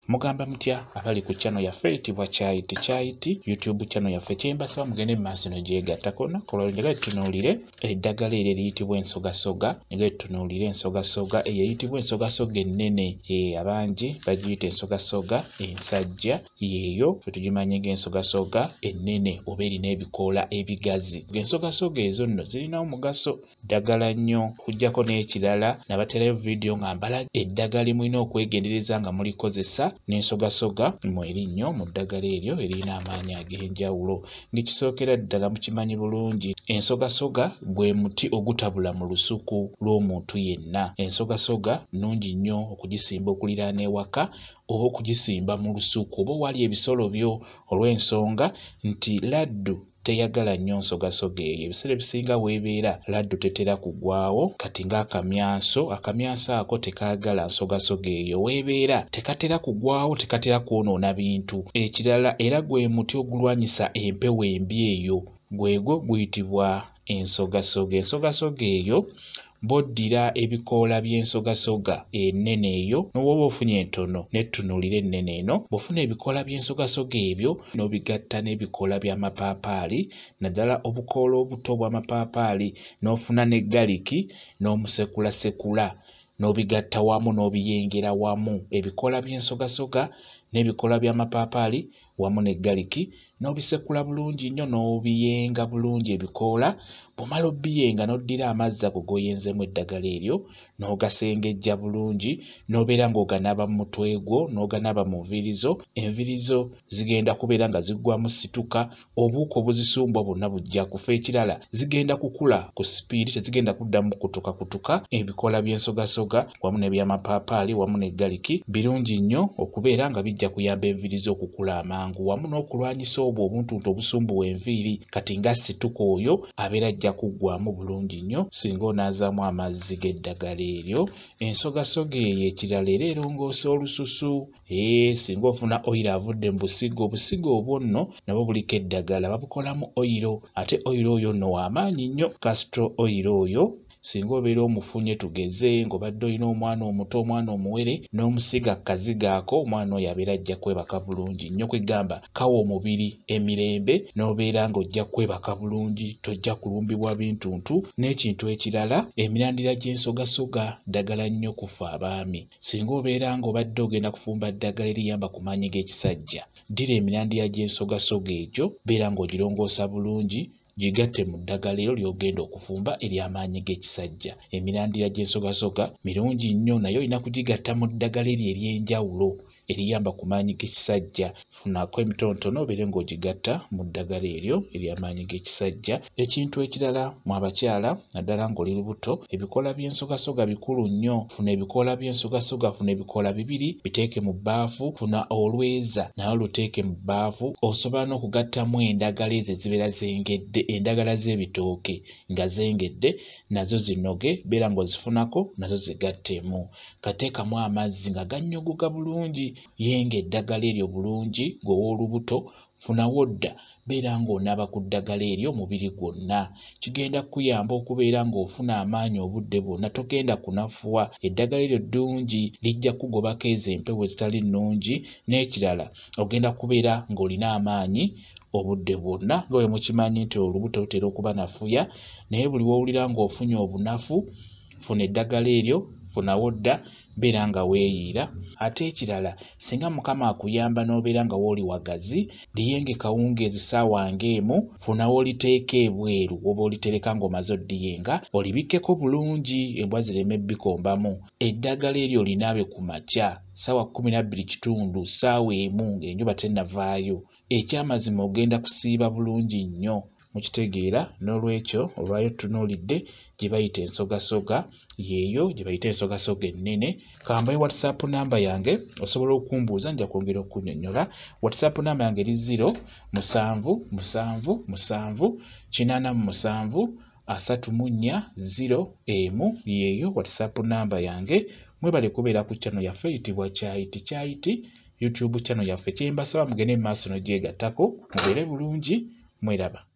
Mugamba mutya abali ku channel yaffe eyitibwa Kyayiti Kyayiti YouTube channel yaffe? Kyembasaba mugende mu maaso n'ogyegattako. Olunaku olwaleero njagala tutunuulire eddagala eryo eriyitibwa ensogasoga. Njagala tutunuulire ensogasoga eyo eyitibwa ensogasoga ennene. Abangi bagiyita ensogasoga ensajja, yeeyo ffe tugimanyi ng'ensogasoga ennene oba erina ebikoola ebigazi. Ensogasoga ezo nno zirina omugaso ddagala nnyo. Okuggyako n'ekirala, nabateerayo vidiyo nga mbalaga eddagala lye mulina okwegendereza nga mulikozesa, n'ensogasoga mweri nnyo mu ddagala eryo eririna amaanyi ag'enjawulo. Ng'ekisookera ddala mukimanyi bulungi, ensogasoga gwe muti ogutabula mu lusuku lw'omuntu yenna. Ensogasoga nnungi nnyo okugisimba okuliraana ewaka oba okugisimba mu lusuku oba owali ebisolo byo, olw'ensonga nti laddu teyagala nnyo nsogasoga eyo. Ebiseera ebisinga weebeera laddu tetera kugwawo. Kati ng'akamyanso, akamyanso ako tekaagala nsogasoga eyo, weebeera tekatera kugwawo, tekatera kwonoona bintu. Ekirala era gwe muti ogulwanyisa empewo embi eyo, gwegwo guyitibwa ensogasoga. Ensogasoga eyo bw'oddira ebikoola by'ensogasoga ennene eyo, n'oba ofunye entono nettunuulira ennene eno, bw'ofuna ebikoola by'ensogasoga ebyo n'obigatta n'ebikoola by'amapaapaali, naddala obukoola obuto obw'amapaapaali, n'ofuna ne galiki n'omusekulasekula n'obigatta wamu n'obiyengera wamu, ebikoola by'ensogasoga n'ebikoola by'amapaapaali wamu ne galiki, n'obisekula bulungi nnyo n'obiyenga bulungi ebikoola. Bw'omala obbiyenga n'oddira amazzi ago g'oyenzeemu eddagala eryo n'ogasengejja bulungi, n'obeera ng'oganaaba mu mutwe gwo n'oganaaba mu nviiri zo. Enviiri zo zigenda kubeera nga ziggwamu situka, obuwuka obuzisumbwa bwonna bujja kufa. Ekirala zigenda kukula ku sipiidi, tezigenda kuddamu kutukakutuka. Ebikoola by'ensogasoga wamu n'ebyamapaapaali wamu ne galiki birungi nnyo okubeera nga bijja kuyamba enviiri zo okukula amangu wamu n'okulwanyisa obwo obuntuntu obusumbuwa enviiri. Kati nga situka oyo abeera ajja kuggwamu bulungi nnyo singa onaazaamu amazzi g'eddagala eryo. Ensogasoga eyo ekirala era erongoosa olususu. Singa ofuna oyiro avudde mu busigo, obusigo obwo nno nabwo buliko eddagala, babukolamu oyiro, ate oyiro oyo nno w'amaanyi nnyo, castor oyiro oyo. Singa obeera omufunye, tugeze ng'obadde olina omwana omuto, omwana omuwere, n'omusiga akazigo ako, omwana oyo abeera ajja kwebaka bulungi nnyo. Kwegamba kawa omubiri emirembe n'obeera ng'ojja kwebaka bulungi, tojja kulumbibwa bintuntu. N'ekintu ekirala, emirandira gy'ensogasoga ddagala nnyo kufa abaami. Singa obeera ng'obadde ogenda kufumba ddagala eriyamba ku maanyi g'ekisajja, ddira emirandira gy'ensogasoga egyo, beera ng'ogirongoosa bulungi, gigatte mu ddagala eryo ly'ogenda okufumba ery'amaanyi g'ekisajja. Emirandira gy'ensogasoga mirungi nnyo, naye olina kugigatta mu ddagala eryo ery'enjawulo eriyamba ku maanyi g'ekisajja. Funako emitonotono obeere ng'ogigatta mu ddagala eryo ery'amaanyi g'ekisajja. Ekintu ekirala mu abakyala, naddala ng'oli lubuto, ebikoola by'ensogasoga bikulu nnyo. Funa ebikoola by'ensogasoga, funa ebikoola bibiri biteeke mu bbaafu, funa olweza naye oluteeke mu bbaafu. Osobola n'okugattamu endagala ezo ezibeera zengedde, endagala z'ebitooke nga zengedde, nazo zinoge, beera ng'ozifunako nazo zigattemu. Kateekamu amazzi nga gannyogoga bulungi, yenga eddagala eryo bulungi ggwe ow'olubuto. Funawo dda, beera ng'onaaba ku ddagala eryo omubiri gwonna. Kigenda kukuyamba okubeera ng'ofuna amaanyi obudde bwonna, togenda kunafuwa. Eddagala eryo ddungi, lijja kukugobako ezo empewo ezitali nnungi. N'ekirala ogenda kubeera ng'olina amaanyi obudde bwonna. Nga bwe mukimanyi nti olubuto lutera okubanafuya, naye buli w'owulira ng'ofunye obunafu, funa eddagala eryo, funawo dda, beera nga weeyiira. Ate ekirala, singa Mukama akuyamba n'obeera nga wooli wagazi, liyenge kawungeezi ssaawa ng'emu, funawo oliteeka ebweru oba olitereka ng'omaze oddiyenga, olibikkeko bulungi embwa zireme bbikombamu. Eddagala eryo olinaabe ku makya ssaawa 12:15, ssaawa 1 ng'enjuba tennavaayo. Ekyamazima ogenda kusiiba bulungi nnyo. Mukitegeera? N'olwekyo olwayo tutunuulidde gye bayita ensogasoga, yeeyo gye bayita ensogasoga ennene. Kambaye WhatsApp namba yange, osobola okumbuuza, nja kwongera okunnyonnyola. WhatsApp namba yange eri 0 7 7 7 87 34 0 1, yeeyo WhatsApp namba yange. Mwebale kubeera ku channel yaffe eyitibwa Kyayiti Kyayiti YouTube channel yaffe. Kyembasaba mugende mu maaso n'ogyegattako, mubeere bulungi, mweraba.